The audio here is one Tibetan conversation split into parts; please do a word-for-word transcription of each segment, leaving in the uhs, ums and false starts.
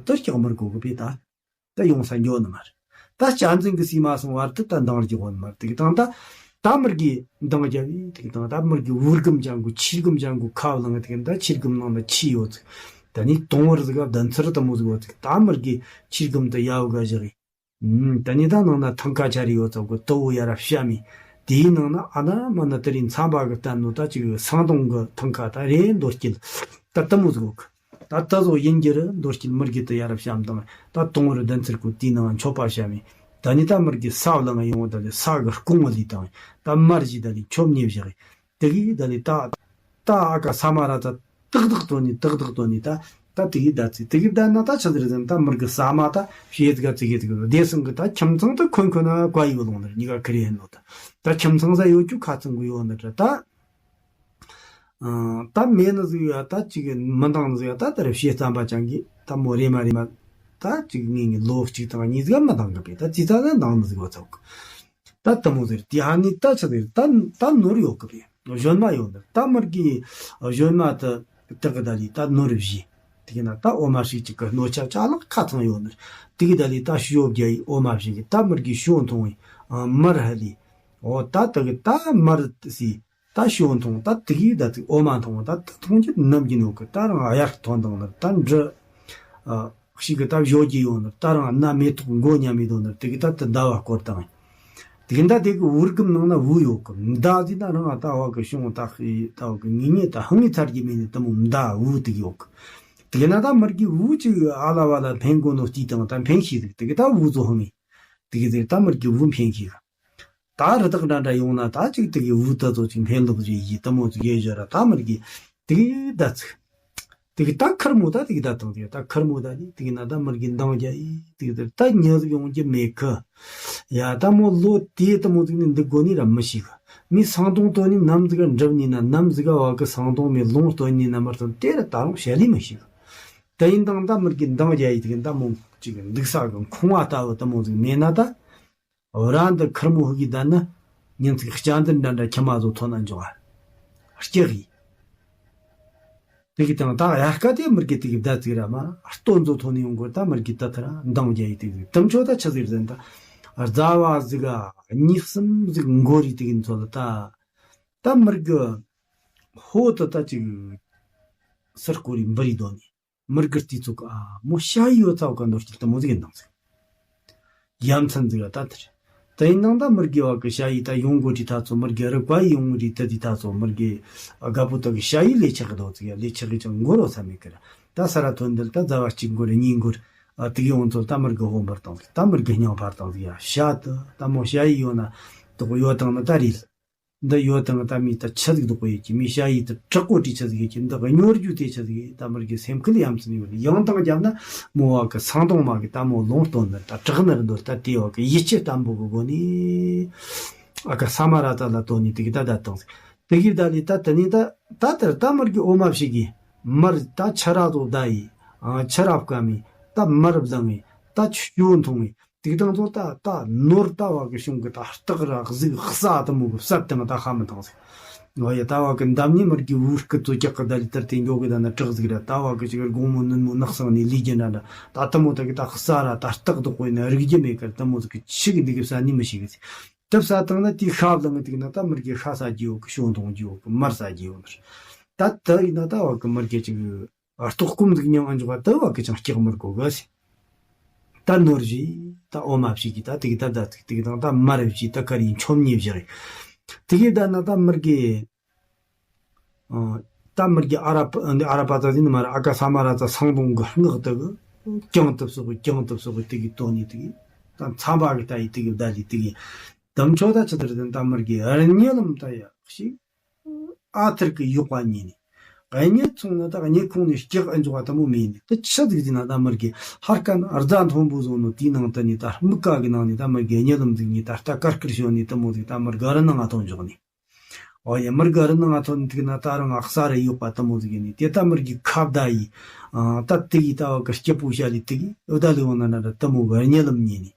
དུ་སྐྱག་མར་གོ་གི་པས་ད། ད་ཡོང་ས་འགྱོ་ནི་མ་རེད། ད་གཅན་གཟན་གྱིས་ཟོས་མ་སོང་བར་དུ་ད་འདང་རྒྱག་གོ་ནི་མ་རེད། དེ་གི་དང་ད་ད་མི་རྒས་འདང་རྒྱབ་བས། དེ་གི་དང་ད་མི་རྒས་འུར་སྒམ་ཅན་གོ་ཆིལ་སྒམ་ཅན་གོ་ཁ་བ་ལང་། དེ་གི་ད་ཆིལ་སྒམ་ནང་ན་ཆི་ཡོད་ཚིག་ད་ནི་དུང་བར་ཟིག་ག་བདུན་ཚར་དུ་མོ་ཟིག་ཡོད་ཚིག་ད་མི་རྒས་ཆིལ་སྒམ་དུ་ཡ་བ་ག་བཞག་ཡིན། ད་ནི་ད་ནང་ན་ཐང་ཁ་ཆ་རེ་ཡོད་ཚ་གོ་དུ་བོ་ཡ་ར་བཤའ་མི། དེའི་ནང་ན་ཨ་ན་མ་ན་དེ་རིང་མཚམས་པ་གི་སྟན་ནོ་ད་ཅིག་སང་དུང་གི་ཐང་ཁ་ད་རེ་འདོ་སྐྱིད་ད་དུ་མོ་ཟིག་ཡོད་གི་ད་ད་བཟོ་ཡིན་རྒྱུ་རུ་མདོ་སྐྱིད་མི་རྒས་དུ་ཡ་རབས་བཤམས་དང་ད་དུང་རུ་གདན་ཚུར་ཀུ་དེའི་ནང་མཆོད་པ་བཤམས་ཡིན། ད་ནི་ད་མི་རྒས་ས་བླངས་ཡོང་བ་ད་ལི་ས་གི་སྐོང་བ་ལི་དང་ད་མར་ཞིག་ད་ལི་མཆོད་ཉེ་བཞག་ཡིན། དེ་གིས་ད་ལི་ད་ད་ཨ་ཀ་ས་མ་ར་ད་ཏག་ཏག་དོ་ནི་ཏག་ཏག་དོ་ནི་ད་ད་དེ་གིས་ད་ཚི་དེ་གིས་ད་ན་ད་ཆ་ཟེར་ཟེར་ད་མི་རྒས་ས་མ་ད་ཤེས་ཟིག་ག་ཚི་གིས་ཚི་གིས་བདེ་སང་གི་ད་ཁྱིམ་ཚང་ད་ཁོན་ཁོན་ན་བཀའ་ཡི་བ་ལོང་ནི་རེད། གཉིས་ཀ་ཁི་རེ་ཡིན་ནོ་ད་ད་ཁྱིམ་ཚང་ས་ཡོད་རྒྱུ་ཁ་ཚང་གི་ཡོད་ནི་རེད་ད། ད་མེད་ནི་ཟིག་ཡ་ད་ཅིག་མི་འདང་ནི་ཟིག་ཡ་ད་ད་རེ་བཤད་རྩམ་པ་ཅང་གི་ད་མོ་རེ་མ་རེ་མ་ད་ཅིག་ངེད་ངེད་ལོ་གཅིག་དང་གཉིས་ཟིག་མི་འདང་གི་པས། ད་ཙི་ཙ་ད་འདང་ནི་ཟིག་བ་ཚོགས་ད་ད་མོ་ཟེར་དེ་ཧ་ནི་ད་ཆ་ཟེར་ད་ད་ནོར་ཡོད་གི་པས། གཞོན་མ་ཡོད་ནི་ད་མི་རྒས་གཞོན་མ་ད་དག་གི་ད་ལི་ད་ནོར་བཞི་དེ་གི་ན་ད་འོ་མ་ཧྲིག་ཅིག་གི་སྣོད་ཆ་ཅ་ལག་ཁ་ཚང་ཡོད་ནི་དེ་གི་ད་ལི་ད་ཞོ་བརྒྱ་ཡི་འོ་མ་ཧྲིག་གི་ད་མི་རྒས་ཞོ་འཐུང་བའི་མར་ཧ་ལི་འོ་ད་དག་གི་ད་མར་སི། ད་ཞོ་འཐུང་ད་དེ་གིས་ད་དེ་འོ་མ་འཐུང་ད་ད་འཐུང་རྒྱུ་ནམ་རྒྱུན་ཡོད་གི་ད་རང་གཡར་ཐོན་དང་ནི་ད་འབྲི། ཨ་ཞིག་གི་ད་བཞོ་རྒྱུ་ཡོད་ནི་ད་རང་སྣ་མེ་ཏོག་མགོ་ཉམས་མི་དོ་ནི་དེ་གི་ད་དེ་ཟླ་བ་སྐོར་དང་། དེ་གི་ད་དེ་གི་འུར་གུམ་ནང་ན་འུ་ཡོད་གི་མདའ་ཟིན་ན་རང་ད་བ་གི་བྱུང་ད་ཧི་ད་བ་གི་ངེད་ངེད་ད་ཧང་ངི་ཚར་གྱི་མེད་ནི་དེ་མོ་མདའ་འུ་དེ་གི་ཡོད་གི་དེ་གི་ན་ད་མི་རྒས་འུ་ཅིག་ཨ་ལ་བ་ལ་འཕེན་དགོ་ནོ་སྟེ་དང་ད་འཕེན་ཤེས་ཟིག་དེ་གི་ད་འུ་ཚོ་ཧང་ངི་དེ་གི་ཟིག་ད་མི་རྒས་འུ་འཕེན་ཤེས་གི་ད་རི་དྭགས་འདྲ་འདྲ་ཡོང་ན་ད་ཅིག་དེ་གི་འུ་ད་ཚོ་ཅིག་འཕེན་ལོག་རེ་ཡི་ད་མོ་ཅིག་ཡེ་བཞག་ར་ད་མི་རྒས་དེ་གི་ད་ཚིག་དེ་གི་ད་ཁུར་མོ་ད་དེ་གི་ད་དང་དེ་ད་ཁུར་མོ་ད་དེ་དེ་གི་ན་ད་མི་རྒས་འདང་རྒྱ་ཡི་དེ་གི་ད་ད་ཉི་ཟིག་ཡོང་རྒྱུ་མེད་གི་ཡ་ད་མོ་ལོ་དེ་ད་མོ་ཅིག་ནི་འདི་དགོ་ནི་ར་མི་ཤེས་གི་མི་སང་དུང་དོ་ནི་ནམ་ཟིག་ག་འགྲུབ་ནི་ན་ནམ་ཟིག་ག་བ་གི་སང་དུང་མི་ལོང་དོ་ནི་ན་མར་དང་དེ་ར་ད་རུང་བཤད་ལི་མི་ཤེས་གི་ད་ཡིན་དང་ད་མི་རྒས་འདང་རྒྱ་ཡི་དེ་གི་ད་མོ་ཅིག་འདུག་ས་གི་ཁོང་བ་ལྟ་བུ་ད་མོ་ཅིག་མེད་ན་ད། འོ་རང་འདི་ཁུར་མོ་ཧུ་གི་ད་ནི་ཉིན་ཚིག་སྐྱ་འདི་འདྲ་འདྲ་ཁྱི་མ་བཟོ་ཐོན་ན་འཇོག་ཨ། སྐྱག་ཡིན། དེ་གི་དང་ད་ཡར་ཀ་དེ་མི་རྒས་དེ་གི་བདག་ཚིག་ར་མ་ལྟོ་མཛོ་ཐོན་ནི་ཡོང་གོ་ད་མི་རྒས་ད་ཐ་ར་འདང་རྒྱ་ཡི་དེ་གི་དམ་ཆོ་ད་ཆི་ཟིག་ཟེར་ད་རྫ་བ་ཟིག་ག་གཉིས་གསུམ་ཟིག་མགོ་རི་དེ་གི་མཚོ་ལ་ད་ད་མི་རྒས་ཧོ་ད་ད་ཅིག་སར་སྐོར་རི་འབུ་རི་དོ་ནི། མི་རྒས་དེ་ཚོ་ག་ཨ་མོ་ཤ་ཡི་ཡོད་ཚ་བ་ག་འདོར་སྐྱིད་དུ་མོ་ཟིག་ཡིན་དང་ཟིག་ཡ་མཚན་ཟིག་ལ་ད་དེར། དེ་ཡིན་ནང་ད་མི་རྒས་བ་གི་ཤ་ཡི་ད་ཡོང་གོ་དྲི་ད་ཚོ་མི་རྒས་རི་བ་ཡི་ཡོང་རི་ད་དི་ད་ཚོ་མི་རྒས་དགའ་པོ་ད་གི་ཤ་ཡི་ལས་ཆག་གི་དོ་ཟིག་ཡ་ལས་ཆག་གི་ཅང་མགོ་རོ་ས་མེད་གི་ར། ད་ས་ར་ཐོན་འདིར་ད་ཟ་བ་གཅིག་མགོ་ར་གཉིས་མགོ་ར་ཨ་དི་གི་ཡོང་ཚོ་ད་མི་རྒས་ཧོ་འབར་དང་ཟིག་ད་མི་རྒས་སྙིང་འཕར་དང་ཟིག་ཡ་ཤ་ད་ད་མོ་ཤ་ཡི་ཡོད་ན་དོ་གི་ཡོད་དང་ན་ད་རིལ། འདི་ཡོད་དང་ད་མི་ད་ཆི་ཟིག་འདུག་གོ་ཡོད་ཀྱི་མི་ཤ་ཡི་ད་དྲག་པོ་དྲི་ཆི་ཟིག་ཡོད་ཀྱི་འདི་གཉོར་རྒྱུ་དེ་ཆི་ཟིག་ཡོད་ད་མི་རྒས་སེམས་ཁུལ་ཡ་མཚན་ཡོད་ནི་ཡང་དང་རྒྱབ་ན་མོ་བ་གི་སང་དོང་མ་གི་ད་མོ་ལོང་སྟོན་ནི་ད་དྲག་ནི་རི་འདོད་ད་དེ་བ་གི་ཡིད་ཆེས་བརྟན་པོ་གི་སྒོ་ནས་ཨ་ཀ་ས་མ་ར་ད་ལ་དོ་ནི་དེ་གི་ད་ད་དང་དེ་གི་ད་ལི་ད་དེ་ནི་ད་ད་དེར་ད་མི་རྒས་འོ་མ་ཞིག་གི་མར་ད་ཆ་ར་དོ་ད་ཡི་ཨ་ཆ་ར་བཀའ་མི་ད་མར་བླངས་ངི་ད་ཆུ་འཐུང་ངི། དེ་དང་ཚོ་ད་ད་ནོར་ལྟ་བ་གི་གཞུང་གི་ད་སྟག་ར་གཟིག་གསའ་དུ་མོ་གི་བསད་དང་ད་ཧ་མི་དང་ཟིག་ང་ཡི་ལྟ་བ་གི་འདམ་ནི་མི་རྒས་འུར་སྐུ་ཚོ་རྒྱག་གི་ད་ལི་ལྟར་དེ་འགྱོ་གི་ད་ན་དྲག་ཟིག་ར་ལྟ་བ་གི་ཅིག་དགོང་མོ་ནུན་མོ་ནགས་སང་ནི་ལི་རྒྱུ་འདྲ་འདྲ་ད་དུ་མོ་ད་གི་ད་གསའ་ར་ད་སྟག་དུ་གོ་ཡི་ན་རིག་རྒྱུ་མེད་གི་དུ་མོ་ཟིག་གི་ཆི་གི་འདི་གི་བསད་ནི་མི་ཤེས་གི་ཟིག་དུ་བསད་དང་ན་དེ་ཤ་བླངས་གི་དུ་གི་ན་ད་མི་རྒས་ཤ་ཟ་རྒྱུ་ཡོད་གི་ཤོ་འཐུང་རྒྱུ་ཡོད་གི་མར་ཟ་རྒྱུ་ཡོད་ནི་ར་ད་དུ་ཡིན་ན་ལྟ་བ་གི་མི་རྒས་ཅིག་ལྟོགས་སྐོམ་ཟིག་མྱང་ཨ་འཇོག་པ་དུ་བ་གི་ཅང་སྐྱག་མར་གོ་གི་ཟིག་ད་ནོར་བཞི་ད་འོ་མ་བཞི་གི་ད་དེ་གི་ད་ད་ཚིག་དེ་གི་དང་ད་མར་བཞི་ད་ཀ་རི་མཆོམ་ཉེ་བཞི་རེད། དེ་གི་ད་ན་ད་མི་རྒས་ཨ་ད་མི་རྒས་ཨ་ར་པ་ཨ་ར་པ་ད་ཟིན་མ་ར་ཨ་ཀ་ས་མ་ར་ད་སང་དུང་གི་སྔགས་དུ་གི་ཀྱང་དུ་སོགས་གི་ཀྱང་དུ་སོགས་གི་དེ་གི་དོ་ནི་དེ་གི་ད་མཚམས་པ་གི་ད་ཡི་དེ་གི་ད་ལི་དེ་གི་དམ་ཆོས་ད་ཆི་ཟེར་ད་མི་རྒས་ར་ཉེ་ལམ་ད་ཡ་ཞིག་ཨ་ཐུར་གི་གཡོག་པ་ཉིད་ནི། གཉེན་ཚོང་ན་ད་གཉེན་ཁོང་ནས་སྐྱག་ཨ་འཇོག་པ་དུ་མོ་མེད་ནི། དུ་ཆི་ཟིག་ཟིན་ན་ད་མི་རྒས་ཧར་ཀ་ན་རྫ་མཐོན་པོ་བཟོ་ནོ་དེའི་ནང་དུ་ནི་ད་སྨུག་ཀ་གི་ནང་ནས་ད་མི་རྒས་གཉེན་ལམ་ཟིག་ནི་ད་ལྟ་དཀར་དཀར་ཤོ་ནི་དུ་མོ་ཟིག་ད་མི་རྒས་རི་ནང་ང་ཐོན་འཇོག་ནི། ཨོ་ཡ་མི་རྒས་རི་ནང་ང་ཐོན་ཐུག་ན་ད་རང་ང་གསར་རེ་གཡོག་པ་དུ་མོ་ཟིག་ནི་དེ་ད་མི་རྒས་ཁ་བརྡ་ཡི། ད་དུ་ཡི་ད་བ་གི་སྐྱིད་པོ་བྱ་ལི་དུ་གི་འོ་ད་ལི་འོ་ན་ན་ད་དུ་མོ་གི་གཉེན་ལམ་ཉིད་ནི།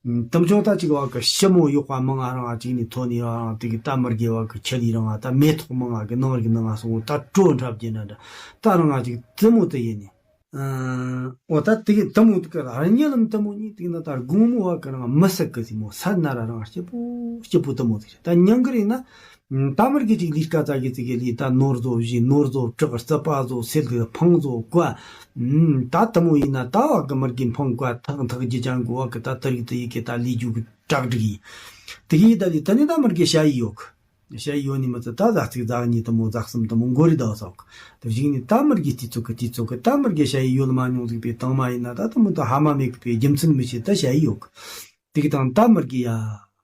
དམ་ཆོས་ད་ཅིག་བ་གི་ཞི་མོ་གཡོག་པ་མང་ང་རང་ང་ཅིག་ནི་ཐོན་ནི་རང་དེ་གི་ད་མི་རྒས་བ་གི་ཆ་ལི་རང་ང་ད་མེ་ཏོག་མང་ང་གི་ནང་རིག་ནང་ང་སོང་ད་དྲོ་འཁྲབ་རྒྱུ་ན་འདྲ་ད་རང་ང་ཅིག་ཙི་མོ་དུ་ཡིན་ནི། ཨ། འོ་ད་དེ་གི་དེ་མོ་དེ་གི་ར་རྙི་ལམ་དེ་མོ་གཉིས་དེ་ན་ད་དགོང་མོ་བ་གི་རང་མི་སྲིད་གི་ཟིག་མོ་ས་ན་ར་རང་སྐྱིད་པོ་སྐྱིད་པོ་དེ་མོ་དེ་རེད། ད་ཉིན་གི་རེད་ན་ད་མར་གི་ཅིག་ལས་ཀ་ཙ་གི་ཙི་གི་ལས། ད་ནོར་བཟོ་བཞེས། ནོར་བཟོ་བྲེག་རྩི་པ་བཟོ་སེལ་གི་འཕང་བཟོ་བཀོ། ཨུམ། ད་དེ་མོ་ཡིན་ན་ད་བ་གི་མར་གི་འཕང་བཀོ་ཐག་འཐག་རྒྱུ་ཅང་གི་བ་གི་ད་དེ་རིགས་དེ་ཡི་གི་ད་ལས་རྒྱུ་གི་གྲ་སྒྲིག་ཡིན། དེ་གི་ད་ལས་དེ་ནས་ད་མར་གི་ཞ་ཡི་ཡོད་གི་ཞ་ཡི་ཡོད་ནི་མི་ཚད་ད་ཟླ་གཅིག་ཟླ་གཉིས་དེ་མོ་ཟླ་གསུམ་དེ་མོ་འགོར་རེ་ད་བ་སོག་དེ་བཞིན་ནི་ད་མར་གི་དུས་ཚོད་གི་དུས་ཚོད་གི་ད་མར་གི་ཞ་ཡི་ཡོད་མ་མྱོང་ཟིག་པའི་དང་མ་ཡིན་ན་ད་དེ་མོ་ད་ཧ་མ་མེད་གི་པའི་རྒྱུ་མཚན་མི་ཤེས། ད་ཞ་ཡི་ཡོད་གི་དེ་གི་དང་ད་མར་གི་ཡ།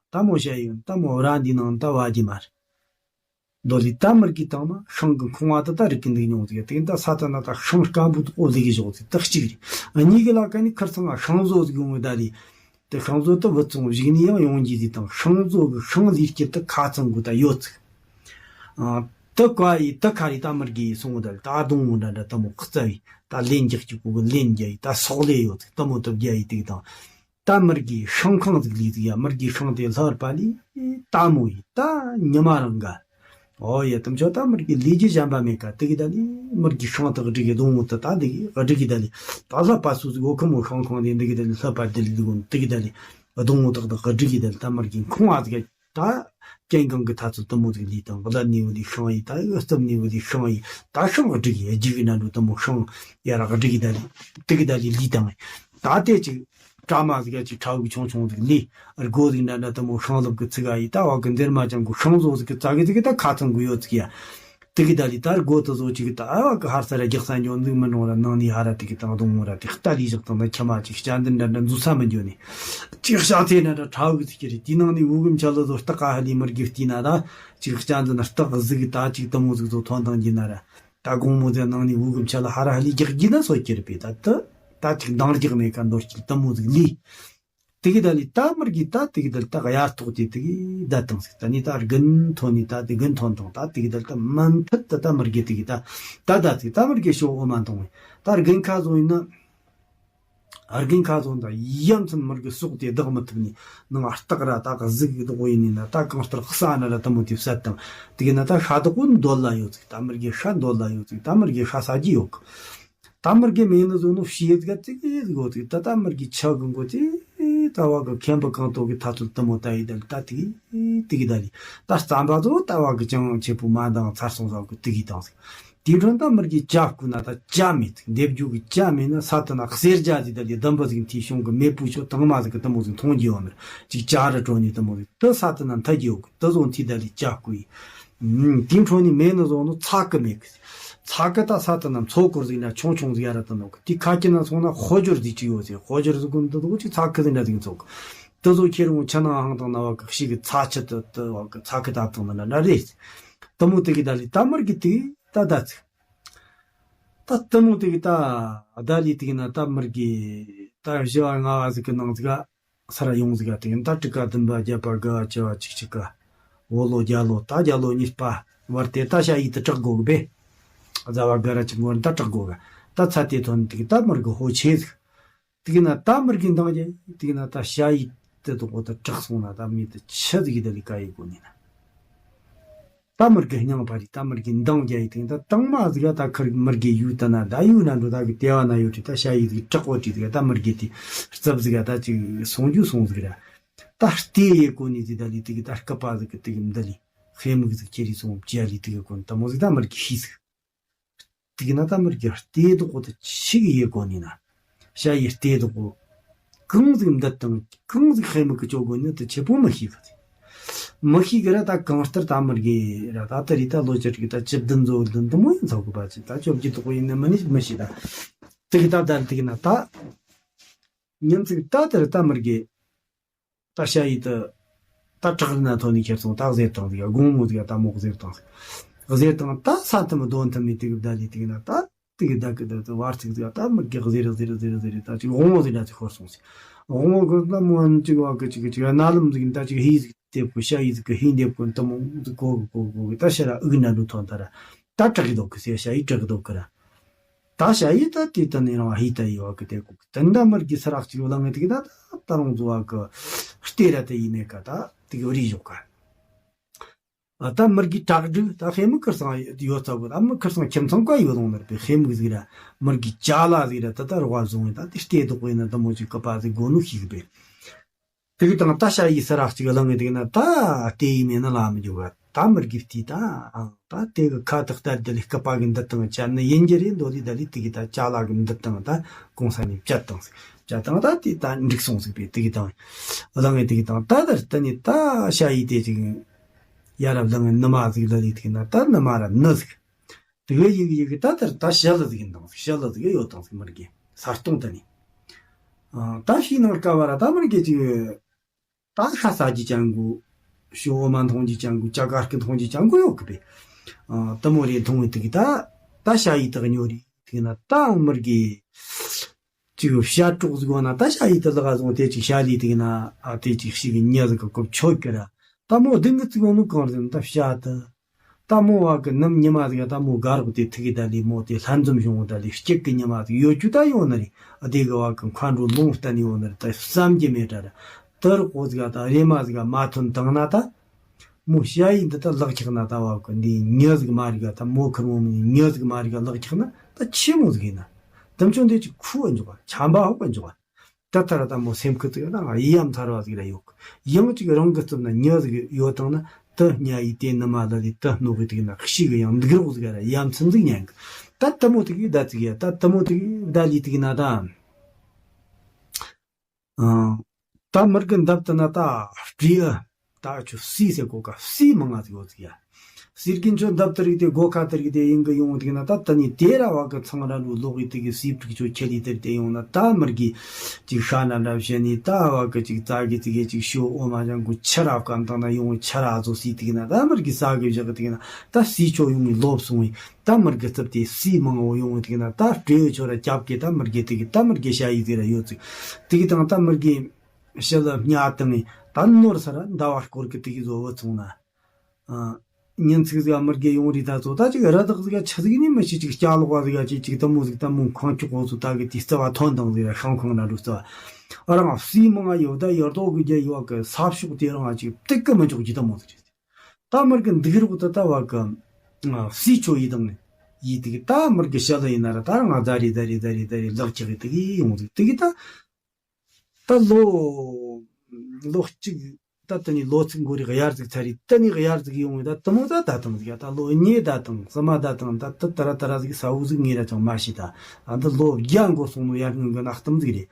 ད་མོ་ཞ་ཡི་ཡོད། ད་མོ་ར་འདི་ནང་ད་བ་རྒྱུ་མ་རེད། མདོ་ལི་ད་མར་གི་དང་མ་ཤིང་གི་ཁང་བ་དེ་ད་རིག་གི་འདུག་མྱོང་ཟིག་དེ་གི་ད་ས་ད་ན་ད་ཤིང་སྐམ་པོ་དེ་ཨོ་ལི་གི་ཞོག་ཟིག་དེ་གཅིག་རེད། གཉིས་གི་ལ་ཀ་ནི་ཁར་ཚང་ང་ཤིང་བཟོ་ཟིག་ཡོང་གི་ད་ལི། དེ་ཤིང་བཟོ་དེ་བུ་ཚོང་བཞུགས་ནས་ཡང་ཡོང་རྒྱུ་ཟིག་དང་ཤིང་བཟོ་གི་ཤིང་ལས་སྐྱིད་དེ་ཁ་ཚང་གི་ད་ཡོད་ཟིག་ཨ། དེ་ཀ་ཡི་དེ་ཁ་རི་ད་མར་གི་སོང་གི་ད་ལི། ད་སྡོང་བོ་འདྲ་འདྲ་དེ་མོ་རྩ་བའི་ད་ལེན་རྒྱག་གི་གོ་གི་ལེན་རྒྱ་ཡི་ད་སོག་ལེ་ཡོད་ཟིག་དེ་མོ་དེ་རྒྱ་ཡི་དེ་གི་དང་། ད་མར་གི་ཤིང་ཁང་ཟིག་ལས་ཟིག་ཡ། མར་གི་ཤིང་དེ་ལྷར་པ་ལི་ད་མོ་ཡི་ད་ཉི་མ་རང་ག་ཨོ་ཡ། དམ་ཆོས་ད་མར་གི་ལས་རྒྱུ་གཞན་པ་མེད་ཀ་དེ་གི་ད་ལི་མར་གི་ཤིང་དག་སྒྲིག་གི་སྡོང་བོ་དེ་ད་འདི་གི་སྒྲིག་གི་ད་ལི། ད་ལྷ་པ་སུ་ཟིག་འོ་ཁ་མོ་ཤིང་ཁང་དེ་འདི་གི་ད་ལི་ལྷ་པ་དེ་ལི་འདི་གོ་དེ་གི་ད་ལི་སྡོང་བོ་དག་དག་སྒྲིག་གི་ད་ལི། ད་མར་གི་ཁང་བ་ཟིག་ད་ཀན་གང་གི་ཐ་ཚོ་དེ་མོ་ཟིག་ལི་དང་བླ་ནི་བོ་ལི་ཤིང་ཡི་ད་ཡོ་སྟབས་ནི་བོ་ལི་ཤིང་ཡི་ད་ཤིང་སྒྲིག་གི་རྒྱུ་གི་ན་འགྲོ་དེ་མོ་ཤིང་ཡ་ར་སྒྲིག་གི་ད་ལི་དེ་གི་ད་ལི་ལི་དང་ད་དེ་ཅིག་བཀྲ་མ་ཟིག་ཡ་ཅིག་ཁྲ་བོ་གི་ཆུང་ཆུང་ཟིག་ལི། སྒོ་ཟིག་འདྲ་འདྲ་དེ་མོ་ཤིང་ལུབ་གི་ཚིག་ག་ཡི་ད་བ་གི་འདིར་མ་ཅང་གི་ཤིང་བཟོ་ཟིག་གི་ཙ་གི་ཟིག་གི་ད་ཁ་ཚང་གི་ཡོད་ཟིག་ཡ། དེ་གི་ད་ལི་ད་སྒོ་དེ་བཟོ་ཅིག་གི་ད་བ་གི་ཧར་ས་ར་རྒྱག་ས་འཇོག་འདུག་མི་འགྲོ་ར་ནང་ནི་ཧ་ར་དེ་གི་ད་སྡོང་བོ་ར་དེ་ལྟ་ལི་བཞག་དང་ད་ཁྱི་མ་ཅིག་སྐྱ་འདི་འདྲ་འདྲ་འཛུལ་ས་མི་འཇོག་ནི། ཅིག་ཤ་ཚེ་འདྲ་འདྲ་ཁྲ་བོ་གི་ཚིག་གི་རེད། དེའི་ནང་ནི་འུ་གི་མཆེ་ལ་བཟོ་སྟག་ག་ཧ་ལི་མར་གི་བལྟས་ན་ད་ཅིག་སྐྱ་འདི་ན་སྟག་གཟིག་ད་ཅིག་དེ་མོ་ཟིག་བཟོ་ཐོན་དང་གྱི་ན་ར། ད་དགོང་མོ་དེ་ནང་ནས་འུ་གི་མཆེ་ལ་ཧ་ར་ཧ་ལི་རྒྱག་རྒྱུ་ན་སོ་ཁྱེར་པས་ད་དུ། ད་ཅིག་འདང་རྒྱག་མེད་ཀ་འདོར་སྐྱིད་དེ་མོ་ཟིག་ལི། དེ་གི་ད་ལི་ད་མར་གི་ད་དེ་གི་ད་ལི་ད་གཡར་ཐོག་དེ་དེ་གི་ད་དང་ཟིག་ད་ནི་ད་དགུན་ཐོན་ནི་ད་དེ་དགུན་ཐོན་དང་ད་དེ་གི་ད་ལི་ད་མུ་མཐུད་ད་ད་མར་གི་དེ་གི་ད་ད་ད་ཟིག་ད་མར་གི་ཤོག་འོ་མ་འཐུང་བས་ད་དགུན་ཁ་བཟོ་ཡིན་ན། དགུན་ཁ་བཟོ་ད་ཡ་མཚན་མར་གི་ཟོག་དེ་བདག་མི་ཐུབ་ནི་ནང་སྟག་ར་ད་གཟིག་གི་དོག་ཡིན་ནི་ན་ད་གང་ལྟར་ས་ན་ར་དེ་མོ་དེ་བསད་དང་དེ་གི་ན་ད་ཤ་དོག་པོ་འདོད་ལ་ཡོད་ཟིག་ད་མར་གི་ཤ་འདོད་ལ་ཡོད་ཟིག་ད་མར་གི་ཤ་ཟ་རྒྱུ་ཡོད་གི་ད་མར་གི་མེ་ནི་བཟོ་ནོ་ཤེས་ཟིག་ཙིག་ཟིག་ཡོད་ཟིག་ད་ད་མར་གི་ཆ་གི་མགོ་ཙི་ད་བ་གི་ཁེམ་པ་གང་ཐོག་གི་ཐ་ཚོད་དེ་མོ་ད་ཡི་ད་ལི་ད་དེ་གི་དེ་གི་ད་ལི་ད་རྩམ་པ་ཚོ་ད་བ་གི་ཅང་ཆེ་པོ་མ་འདང་ཚར་སོང་ཟ་གི་དེ་གི་དང་ཟིག་དེའི་འཕྲོ་ད་མར་གྱི་ཇ་བསྐོལ་ན་ད་ཇ་མེད་ཟིག་འདེབས་རྒྱུ་གི་ཇ་མེད་ན་ས་དེ་ན་གསེར་ཇ་ཟིག་ད་ལི་ལྡུམ་པ་ཟིག་འཐུས་ཤོང་གི་མེ་བུ་ཤོ་དང་མ་ཟིག་གི་དེ་མོ་ཟིག་འཐུང་རྒྱུ་ཡོད་མེད་ཅིག་ཇ་ར་བྲོ་ནི་དེ་མོ་ཟིག་དེ་ས་དེ་ན་འཐུ་རྒྱུ་ཡོད་གི་དེ་བཟོ་འཐུས་ད་ལི་ཇ་བསྐོལ་ཡི། ཨུམ། དེའི་འཕྲོ་ནི་མེ་ནི་བཟོ་ནོ་ཚ་གི་མེད་གི་ཚ་གི་ད་ས་དེ་ན་མཚོ་སྐོར་ཟིག་ན་ཆུང་ཆུང་ཟིག་ཡ་ར་དེ་ནོ་གི་དེ་ཁ་ཁྱི་ན་སོང་ན་ཧོ་ཇོར་ཟིག་ཅིག་ཡོད་ཟིག་ཧོ་ཇོར་ཟིག་གོ་འདི་དོ་ཅིག་ཚ་གི་ཟིག་འདྲ་ཟིག་འཚོག་གི་དེ་བཟོ་ཁྱེར་འོང་ཆ་ན་ཧང་དང་ན་བ་གི་ཤི་གི་ཚ་ཆི་དེ་དེ་བ་གི་ཚ་གི་ད་དང་ན་འདྲ་རེད། དེ་མོ་དེ་གི་ད་ལི་ད་མར་གི་དེ་ད་ད་ཚིག་ད་དེ་མོ་དེ་གི་ད་ད་ལི་དེ་གི་ན་ད་མར་གི་ད་བཞི་བ་ལྔ་བ་ཟིག་གི་ནང་ཟིག་ག་ས་ར་ཡོང་ཟིག་ག་དེ་གི་ད་དྲུག་ཀ་བདུན་པ་བརྒྱད་པ་དགུ་བ་བཅུ་བ་བཅུ་གཅིག་ག་འོ་ལོ་རྒྱ་ལོ་ད་རྒྱ་ལོ་གཉིས་པ་བར་དེ་ད་ཞ་ཡི་དེ་དྲག་དགོ་གི་བེ། ཟླ་བ་དགུ་ར་གཅིག་མོ་ད་དྲག་དགོ་གི་ད་ཚ་དེ་ཐོན་དེ་གི་ད་མར་གི་ཧོ་ཆེ་ཟིག་དེ་གི་ན་ད་མར་གི་འདང་རྒྱ་ཡི་དེ་གི་ན་ད་ཞ་ཡི་དེ་དོ་གོ་ད་དྲག་སོང་ན་ད་མི་དེ་ཆི་ཟིག་གི་ད་ལི་ཀ་ཡི་གོ་ནི་ན། ད་མར་གི་སྙིང་པ་རི་ད་མར་གི་འདང་རྒྱ་ཡི་དེ་ད་དང་མ་ཟིག་ད་ཁར་མར་གི་ཡུལ་ད་ན་ད་ཡུལ་ན་འགྲོ་ད་གི་ལྟེ་བ་ན་ཡོད་དྲི་ད་ཞ་ཡི་ཟིག་དྲག་པོ་དྲི་ཟིག་ད་མར་གི་དེ་རྩབ་ཟིག་ད་ཅིག་སོང་རྒྱུ་སོང་ཟིག་ར། ད་ལྟེ་ཡི་གོ་ནི་ཟིག་ད་ལི་དེ་གི་ད་སྐུད་པ་ཟིག་གི་དེ་གི་འདི་ལི་ཧེ་མུག་ཟིག་ཁྱེར་རི་སོང་ཅི་ཡ་ལི་དེ་གི་གོ་ནི་ད་མོ་ཟིག་ད་མར་གི་ཤི་ཟིག་དེ་གི་ན་ད་མར་གི་ལྟེ་དོ་གོ་ད་ཆི་གི་ཡེ་གོ་ནི་ན། ཞ་ཡི་ལྟེ་དོ་གོ། གང་ཟིག་འདི་དང་གང་ཟིག་ཧེ་མུག་གི་ཅོ་གོ་ནི་དེ་ཆེ་པོ་མི་ཤེས་གི་མི་ཤེས་གི་ར་ད་གང་ལྟར་ད་མར་གི་ར་ད་ད་རི་ད་ལོ་ཅར་གི་ད་ཅི་བདུན་ཛོ་བདུན་དུ་མོ་ཡིན་ཚོགས་གི་པ་ཅི་ད་ཅོ་གི་དོ་གོ་ཡིན་ནི་མི་ནི་མི་ཤེས་ད། དེ་གི་ད་ད་དེ་གི་ན་ད་ཉིན་ཚིག་ད་དེར་ད་མར་གི་ད་ཞ་ཡི་ད་ད་བྲག་རི་ན་ཐོན་ནི་ཁྱེར་སོང་ད་གཟེར་དང་ཟིག་དགོང་མོ་ཟིག་ད་མོ་གཟེར་དང་ཟིག་གཟེར་དང་ད་ས་ཐམ་རྡོ་ཐམ་མི་དེ་གི་ད་ལི་དེ་གི་ན་ད་དེ་གི་ད་གི་ད་ད་བར་ཚིག་ཟིག་ད་མི་གི་གཟེར་གཟེར་གཟེར་གཟེར་ད་ཅིག་དབང་བོ་ཟིག་ད་ཅིག་ཤོར་སོང་ཟིག་དབང་བོ་གི་ད་མོ་ཨན་ཅིག་བ་གི་ཅིག་གི་ཅིག་རྣ་ལམ་ཟིག་ད་ཅིག་ཧི་ཟིག་དེ་བུ་ཞ་ཡི་ཟིག་གི་ཧི་འདེབས་གོ་ད་མོ་ཟིག་གོ་གི་གོ་གི་གོ་གི་ད་ཤ་ར་ཨུ་གི་ན་འགྲོ་ཐོན་ད་ར་ད་དྲག་གི་དོ་གི་སེ་ཞ་ཡི་དྲག་གི་དོ་གི་ར། ད་ཞ་ཡི་ད་དེ་ད་ནི་རང་ཧི་ད་ཡི་བ་གི་དེ་གོ་གི་དེ་འདྲ་མར་གི་ས་རག་ཅིག་ལ་ངེ་དེ་གི་ད་ད་རང་ཟོ་བ་གི་ལྟེ་ར་དེ་ཡི་མེ་ཀ་ད་དེ་གི་རི་ཞོག་ག་ཨ། ད་མི་རྒས་བྲག་སྒྲིག་ད་ཧེ་མི་ཁིར་སང་ཡོད་ཚ་གོ། ད་མི་ཁིར་སང་ཁྱིམ་ཚང་བཀའ་ཡོད་ལོང་ནར་པའི་ཧེ་མི་ཟིག་ར་མི་རྒས་ཅ་ལ་ཟིག་ར་ད་ད་རོགས་བཟུང་ཡིན། ད་དེ་ལྟས་དོག་ཡིན་ན་ད་མོ་ཅིག་ཀི་པ་ཟིག་དགོ་ནོ་ཤིག་པས། དེ་གི་དང་ད་ཤ་ཡི་སི་ར་གཅིག་བླངས་ངེ་དེ་གི་ན་ད་ལྟས་ཡི་མེད་ན་ལ་མི་འཇུག་ག། ད་མི་རྒས་དེ་ད་ཨང་ད་དེ་གི་ཁ་ཐག་ལྟར་དེ་ལས་ཀི་པ་གི་འདི་དང་ཅ་ནི་ཡིན་གྱི་རེད། འདོད་ལི་ད་ལི་དེ་གི་ད་ཅ་ལ་གི་འདི་དང་ད་གོང་ས་ནས་བཅད་བཏང་ཟིག་བཅད་བཏང་ད་དེ་ད་འགྲིག་སོང་ཟིག་པས། དེ་གི་དང་བླངས་ངེ་དེ་གི་དང་ད་ད་ད་ནི་ད་ཤ་ཡི་དེ་ཅིག་ཡ་རབས་ལ་ངའི་ནུ་མ་ཟིག་ལ་ལི་ཐིག་ན་ད་ནུ་མ་ར་ནི་ཟིག་དེ་གའི་ཡི་གེ་ཡི་གེ་ད་ལྟར་ད་ཞི་ལི་ཟིག་ཡིན་དང་ཞི་ལི་ཟིག་ཡོད་དང་ཟིག་མི་རྒས་ས་སྟོང་དུ་ནི། ད་ཤི་ནང་སྐབས་བ་ར་ད་མི་རྒས་ཅིག་ད་ཤ་ཟ་རྒྱུ་ཅན་གོ། ཤོ་འོ་མ་འཐུང་རྒྱུ་ཅན་གོ། ཅ་ག་སྐད་འཐུང་རྒྱུ་ཅན་གོ་ཡོད་གི་པས། ད་མོ་རེ་འཐུང་བའི་དུས་ཀྱི་ད་ད་ཤ་ཡི་དག་ཉོ་རེ་དུས་ན་ད་མི་རྒས། ཅིག་བཤད་གྲོགས་ཟིག་ཡོང་ན་ད་ཤ་ཡི་དེ་ལག་བཟུང་དེ་ཅིག་ཤ་ལི་དེ་ན་ཨ་དེ་ཅིག་ཤི་གི་ཉ་ཟིག་གི་ཀོབ་ཆོད་གི་ར། ད་མོ་སྡུག་གི་ཙིག་ཡོང་ནུ་གང་ཟིག་ད་བཤད་དུ། ད་མོ་བ་གི་ནམ་ཉི་མ་ཟིག་ད་མོ་དགའ་རོགས་དེ་ཐུག་གི་ད་ལི་མོ་དེ་ལྷན་འཛོམས་བྱུང་ད་ལི་སྐྱིད་གི་ཉི་མ་ཟིག་ཡོད་རྒྱུ་ད་ཡོད་ནི་རེད། ཨ་དེ་གི་བ་གི་མཁའ་འགྲོ་ལུང་བསྟན་ཡོད་ནི་རེད། ད་བསམ་གྱི་མེད་དྲ་ར། དུ་རོགས་གོ་ཟིག་ད་རེ་མ་ཟིག་མ་ཐོན་དང་ན་ད། མོ་ཤ་ཡི་འདི་ད་ལག་ཆགས་ན་ད་བ་གི་འདི་ཉི་ཟིག་མ་རིག་ག་ད་མོ་ཁུར་མོ་མི་ཉི་ཟིག་མ་རིག་ག་ལག་ཆགས་ན་ད་ཆི་མོ་ཟིག་ཡིན་ན། དམ་ཆོས་འདི་ཅིག་ཁུ་བ་འཇོག་པ་ཆམ་པ་ཧོག་པ་འཇོག་པ། ད་ཐ་ར་ད་མོ་སེམས་ཁུ་ཚིག་ད་ང་ཡི་ཡམ་ཚར་བ་ཟིག་ར་ཡོད་གི། ཡང་ཅིག་རང་གི་རྩིབ་ན་ཉི་ཟིག་ཡོད་དང་ན་དུ་ཉ་ཡི་དེ་ནི་མ་ད་ལི་དུ་སྣོ་གི་ཐིག་ན་ཤི་གི་ཡང་འདུག་རོགས་ཟིག་ར་ཡམ་ཚིམ་ཟིག་ཉན་གི། ད་དུ་མོ་ཐིག་གི་ད་ཚིག་ཡ་ད་དུ་མོ་ཐིག་གི་ད་ལི་ཐིག་ན་ད། ཨང་། ད་མི་རྒན་འདབ་ཏུ་ན་ད་སྤྲེའུ། ད་ཁྱོད་སུས་ཟེར་གོ་ཀ་སུས་མང་ང་ཟིག་ཡོད་ཟིག་ཡ། སུས་རྒན་ཁྱོད་འདབ་ཏུ་རིག་དེ་སྒོ་ཁ་ཏུ་རིག་དེ་ཡིན་གི་ཡོང་དུག་ན་ད་ད་ནི་དེ་ར་བ་གི་ཚང་ར་འགྲོ་ལོག་གི་དུ་གི་སུས་ཕྲུག་ཁྱོད་ཁྱེར་ལི་དེར་དེ་ཡོང་ན་ད་མི་རྒན་ཅིག་ཤ་ན་འདྲ་བཤད་ནི་ད་བ་གི་ཅིག་རྩ་གི་ཙི་གི་ཅིག་ཤོ་འོ་མ་ཅང་གུ་ཆ་ར་བཀམ་དང་ན་ཡོང་ཆ་ར་བཟོ་སུས་དུག་ན་ད་མི་རྒན་ས་གི་བཞག་གི་དུག་ན་ད་སུས་ཁྱོད་ཡོང་ངི་ལོབ་སོང་ངི། ད་མི་རྒན་རྩིབ་དེ་སུས་མང་བོ་ཡོང་ངི་དུག་ན་ད་སྤྲེའུ་ཆོ་ར་རྒྱབ་གི་ད་མི་རྒན་དེ་གི་ད་མི་རྒན་ཤ་ཡི་ཟིག་ར་ཡོད་ཚིག་དེ་གི་དང་ད་མི་རྒན་ཤི་ལ་སྙ་དང་ངི་ད་ནོར་ས་ར་ཟླ་བ་སྐོར་གི་དེ་གི་བཟོ་བོ་ཚོང་ན། ཨ། ཉིན་ཚིག་ཟིག་མི་རྒན་ཡོང་རི་ད་ཚོ་ད་ཅིག་ར་དག་ཟིག་ཆི་ཟིག་ནི་མི་ཤི་ཅིག་སྐྱ་ལོག་བ་ཟིག་ཅིག་ཅིག་ད་མོ་ཟིག་ད་མོ་ཁང་ཆུ་གོ་ཚོ་ད་གི་དེ་རྩ་བ་ཐོན་དང་ཟིག་ར་ཤང་ཁང་ན་འགྲོ་རྩ་བ། རང་སུས་མང་ང་ཡོད་ད་ཡར་དོག་གི་རྒྱ་ཡོད་གི་ས་ཕྱོགས་དེ་རང་ཅིག་དེ་གི་མི་འཇོག་གི་ད་མོ་ཟིག་རེད། ད་མི་རྒན་འདུག་རོགས་ད་ལྟ་བ་གི་སུས་ཆོ་ཡི་དང་ནི་ཡི་དེ་གི་ད་མི་རྒན་ཤ་ལ་ཡིན་ན་ར་ད་རང་ང་ཛ་རི་ཛ་རི་ཛ་རི་ཛ་རི་ལག་ཆགས་གི་དེ་གི་ཡོང་ཟིག་དེ་གི་ད། ད་ལོ། ལོ་གཅིག་ད་དེ་ནས་ལོ་ཚིགས་འགོ་རི་གཡར་ཟིག་ཚར་རི་དེ་ནས་གཡར་ཟིག་ཡོང་བས་ད་དུ་མོ་ད་ད་དང་ཟིག་ཡ་ད་ལོ་གཉིས་ད་དང་ཟི་མ་ད་དང་ད་དུ་ད་ར་ད་ར་ཟིག་ས་འུ་ཟིག་ངེ་ར་ཅང་མ་ཤི་ད། ཨ་འདི་ལོ་བརྒྱ་འགོ་སོང་ནོ་ཡར་སྔོན་གི་ནག་གཏམ་ཟིག་རེད།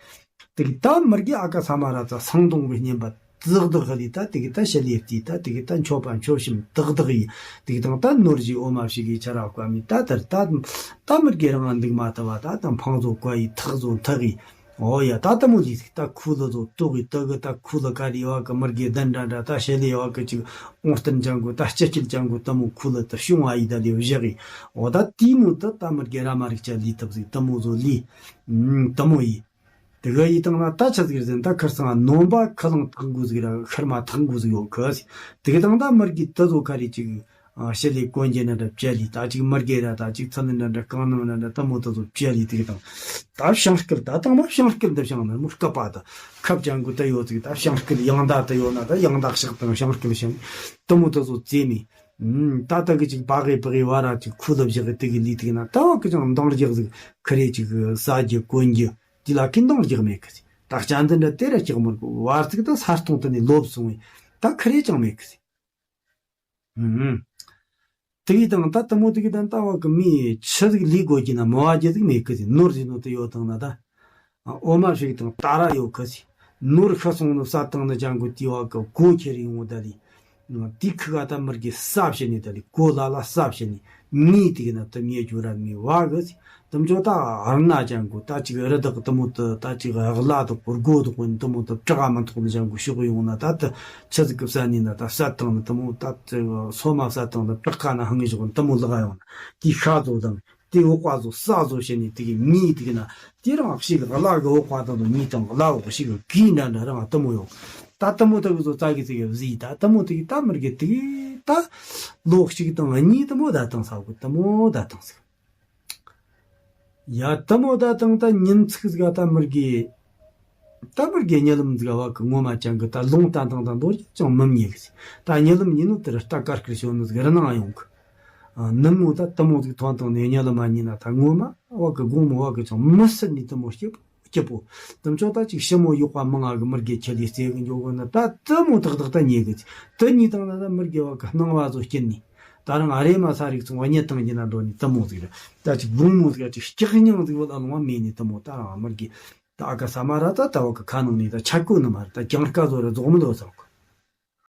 དེ་གི་ད་མི་རྒན་ཨ་ཀ་ས་མ་ར་ཙ་སང་དོང་གི་བསྙེན་པ་ཙག་དག་གི་ལི་ད་དེ་གི་ད་ཞི་ལི་ལྟས་ད་དེ་གི་ད་མཆོད་པ་མཆོད་བཤམས་ཏག་ཏག་ཡི་དེ་གི་དང་ད་ནོར་གྱི་འོ་མ་ཞིག་གི་ཆ་ར་བཀའ་མི་ད་དར་ད་ད་མི་རྒན་རང་འདུག་མ་ད་བ་ད་ད་འཕང་བཟོ་བཀའ་ཡི་ཐག་བཟོ་འཐག་ཡི། འོ་ཡ་ད་ལྟ་མོ་ལི་ཟིག་ད་ཁུ་ལ་ཟོ་ཏོག་གི་ཏོག་གི་ད་ཁུ་ལ་ཀ་རི་བ་གི་མི་རྒན་གདན་འདྲ་འདྲ་ད་ཞི་ལི་བ་གི་ཅིག་ཨོང་སྟན་ཅང་གུ་ད་སྤྱི་སྤྱིལ་ཅང་གུ་ད་མོ་ཁུ་ལ་ད་ཤུང་བ་ཡི་ད་ལི་བཞག་གི། འོ་ད་དེ་མོ་ད་ད་མི་རྒན་ར་མ་རིག་ཅ་ལི་ཐབ་ཟིག་ད་མོ་ཟོ་ལི། ཨུམ་ད་མོ་ཡི། དེ་ག་ཡི་དང་ན་ད་ཆ་ཟིག་རེད་ཟེར་ན་ད་ཁར་སང་ནོམ་པ་ཁ་ལང་ཐག་འགུ་ཟིག་ར་ཤར་མ་ཐག་འགུ་ཟིག་ཡོད་གི། དེ་གི་དང་ད་མི་རྒན་ད་ཟོ་ཁ་རི་ཅིག་ཨ་ཞི་ལི་གོན་རྒྱུ་ན་འདྲ་བཅའ་ལི་ད་ཅིག་མི་རྒན་ར་ད་ཅིག་ཚ་ནི་འདྲ་འདྲ་རྐང་སྣམ་འདྲ་འདྲ་ད་མོ་ད་ཚོ་བཅའ་ལི་དེ་གི་དང་ད་བཤང་སྐུལ་ད་དང་མ་བཤང་སྐུལ་འདི་བཤང་ན་མོ་སྐབས་པ་ད་ཁབ་ཅང་གུ་ད་ཡོད་ཅིག་ད་བཤང་སྐུལ་ཡང་ད་ད་ཡོད་ན་ད་ཡང་ད་ཤག་དང་བཤང་སྐུལ་བཤང་ད་མོ་ད་ཚོ་རྩེ་མི་ད་ད་གི་ཅིག་པ་གི་པ་གི་བ་ར་ཅིག་ཁུ་ལབ་བཞག་གི་དེ་གི་ལི་དེ་གི་ན་ད་བ་གི་ཅང་འདང་རྒྱག་ཟིག་ཁ་རེ་ཅིག་ཟ་རྒྱུ་གོན་རྒྱུ་དེ་ལ་གི་འདང་རྒྱག་མེད་གི་ད་སྐྱ་འདི་འདྲ་དེ་ར་ཅིག་མོར་གི་བར་ཅིག་ད་ས་སྟོང་དུ་ནས་ལོབ་སོང་བས་ད་ཁ་རེ་ཅང་མེད་གི་ཨུམ། དེ་གི་དང་ད་དུ་མོ་དེ་གི་དང་ལྟ་བ་གི་མི་ཆི་ཟིག་ལས་དགོས་ཀྱི་ན་མོ་བ་རྒྱུ་ཟིག་མེད་གི་ཟིག་ནོར་ཟིག་ནོ་དེ་ཡོད་དང་ན་ད། འོ་མ་ཧྲིག་དང་ཏ་ར་ཡོད་གི་ཟིག་ནོར་ཤ་སོང་ནོ་ས་དང་ནི་ཅང་གོ་དེ་བ་གི་གོ་ཁྱེར་ཡོང་ད་ལི། དེ་ཁི་ག་ད་མི་རྒན་ས་བྱེད་ནི་ད་ལི་གོ་ལ་ལ་ས་བྱེད་ནི་ངའི་དེ་གི་ན་དུ་ངའི་རྒྱུ་ར་མི་བ་གི་ཟིག་དུ་མཆོག་ད་ཧར་ན་ཅང་གོ་ད་ཅིག་རི་དག་དུ་མོ་དུ་ད་ཅིག་གླ་དག་གོ་སྒོ་དག་གོ་དུ་མོ་དུ་བྲག་མི་ཐོག་ནི་ཅང་གོ་ཤོག་ཡོང་ན་ད་དུ་ཆི་ཟིག་གི་ས་ནི་ན་ད་ས་དང་ནི་དུ་མོ་ད་སོ་མ་ས་དང་ནི་བྲག་ཁ་ན་ཧང་ངི་ཞོག་དུ་མོ་ལག་ཡོང་ན་དེ་ཤ་ཚོ་དང་དེ་འོག་པ་ཚོ་ས་ཚོ་བྱེད་ནི་དེ་གི་མི་དེ་གི་ན་དེ་རང་ཞིག་གླ་གི་འོག་པ་དང་དུ་མི་དང་གླ་འོག་ཞིག་གི་གི་འདྲ་འདྲ་རང་དུ་མོ་ཡོང་ད་དུ་མོ་དུ་གི་ཚོ་ཙ་གི་ཙི་གི་བཟི་ད་དུ་མོ་དེ་གི་ད་མི་རྒན་དེ་གི་ད་ལོག་ཞིག་དང་གཉིས་དུ་མོ་ད་དང་ས་གི་དུ་མོ་ད་དང་ས་གི་ཡ་དུ་མོ་ད་དང་ད་ཉིན་ཚིག་ཟིག་ད་མི་རྒན་ ད་མི་རྒན་གཉིད་ལམ་ཟིག་བ་གི་ངོ་མ་ཅང་གི་ད་ལུང་བསྟན་དང་ད་མདོ་རྒྱུད་ཅང་མི་ཉན་གི་ཟིག་ད་གཉིད་ལམ་ཉན་ནོ་དེར་ལྟ་དཀར་དཀར་ཞོན་ནོ་ཟིག་རི་ནང་ཡོང་གི་ནུབ་མོ་ད་དུ་མོ་ཟིག་ཐོན་དང་ནས་གཉིད་ལམ་མ་ཉན་ན་ད་ངོ་མ་བ་གི་དགོང་མོ་བ་གི་ཅང་མི་སྲིད་ནི་དུ་མོ་སྐྱིད་པོ་སྐྱིད་པོ། དུ་མཆོག་ད་ཅིག་ཞི་མོ་གཡོག་པ་མང་ང་གི་མི་རྒན་ཁྱེད་ལས་རྩེ་གི་འཇོག་གི་ན་ད་དུ་མོ་ཏག་ཏག་ད་ཉན་གི་ཟིག་དུ་ཉིད་དང་ན་ད་མི་རྒན་བ་གི་སྣང་བ་ཚོ་སྐྱིད་ནི། ད་རང་ཨ་རེ་མ་ས་རིག་ཚོང་བ་ཉལ་བཏང་གི་ན་འགྲོ་ནི་དུ་མོ་ཟིག་རེད། ད་ཅིག་དགོང་མོ་ཟིག་ཅིག་སྐྱག་སྙིང་ཟིག་བ་ལ་ལོང་བ་མེད་ནི་དུ་མོ་ད་རང་མི་རྒན། ད་ཨ་ཀ་ས་མ་ར་ད་ད་བ་གི་ཁ་ནང་ནས་ད་ཆ་བཀོད་ནི་མ་རེད། ད་གྱང་སྐ་བཟོ་ར་རྫོགས་མི་འདུག་བསམ་གི